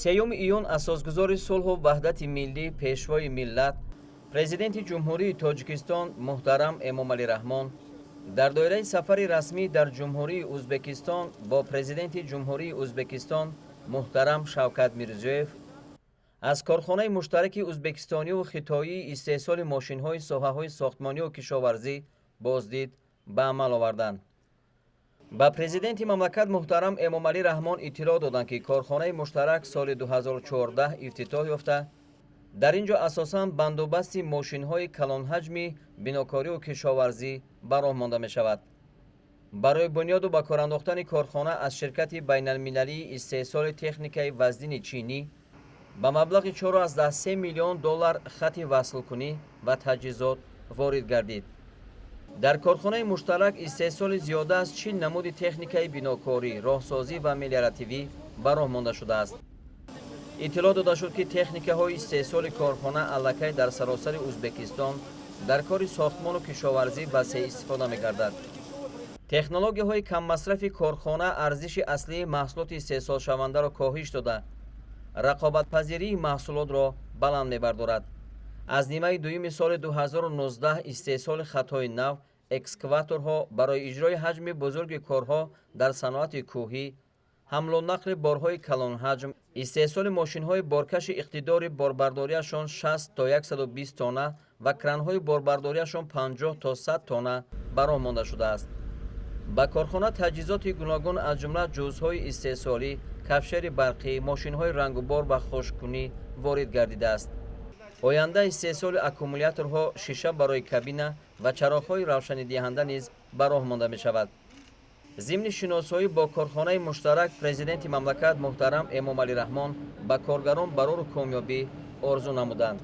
3 июн асосгузори сулҳу ваҳдати миллӣ, пешвои миллат, президенти Ҷумҳурии Тоҷикистон муҳтарам Эмомалӣ Раҳмон дар доираи сафари расмӣ дар Ҷумҳурии Узбекистон бо президенти Ҷумҳурии Узбекистон муҳтарам Шавкат Мирзиёев аз корхонаи муштараки узбекистониву хитоии истеҳсоли мошинҳои соҳаҳои сохтмониву кишоварзӣ боздид ба амал оварданд. Ба президенти мамлакат муҳтарам Эмомалӣ Раҳмон иттилоъ доданд, ки корхонаи муштарак соли 2014 ифтитоҳ ёфта, дар ин ҷо асосан бандубасти мошинҳои калонҳаҷми бинокориву кишоварзӣ ба роҳ монда мешавад. Барои бунёду ба кор андохтани корхона аз ширкати байналмилалии истеҳсоли техникаи вазнини чинӣ ба маблағи 4,3 миллион доллар хати васлкунӣ ва таҷҳизот ворид гардид. Дар корхонаи муштарак истеҳсоли зиёда аз 40 намуди техникаи бинокорӣ, роҳсозӣ ва мелиоративӣ ба роҳ монда шудааст. Иттилоъ дода шуд, ки техникаҳои истеҳсоли корхона аллакай дар саросари Узбекистон дар кори сохтмону кишоварзӣ васеъ истифода мегардад. Технологияҳои каммасрафи корхона арзиши аслии маҳсулоти истеҳсолшавандаро коҳиш дода, рақобатпазирии маҳсулотро баланд мебардорад. Аз нимаи дуюми соли 2019 истеҳсоли хатҳои нав, экскаваторҳо барои иҷрои ҳаҷми бузурги корҳо дар саноати кӯҳӣ, ҳамлу нақли борҳои калонҳаҷм, истеҳсоли мошинҳои боркаши иқтидори борбардориашон 60 то 120 тонна ва кранҳои борбардориашон 50 то 100 тонна ба роҳ монда шудааст. Ба корхона таҷҳизоти гуногун аз ҷумла ҷузъҳои истеҳсолӣ, кафшери барқӣ, мошинҳои рангубор ва хушккунӣ ворид гардидааст. Оянда истеҳсоли аккумуляторҳо, шиша барои кабина ва чароғҳои равшанидиҳанда низ ба роҳ монда мешавад. Зимни шиносоӣ бо корхонаи муштарак президенти мамлакат муҳтарам Эмомалӣ Раҳмон ба коргарон барору комёбӣ орзу намуданд.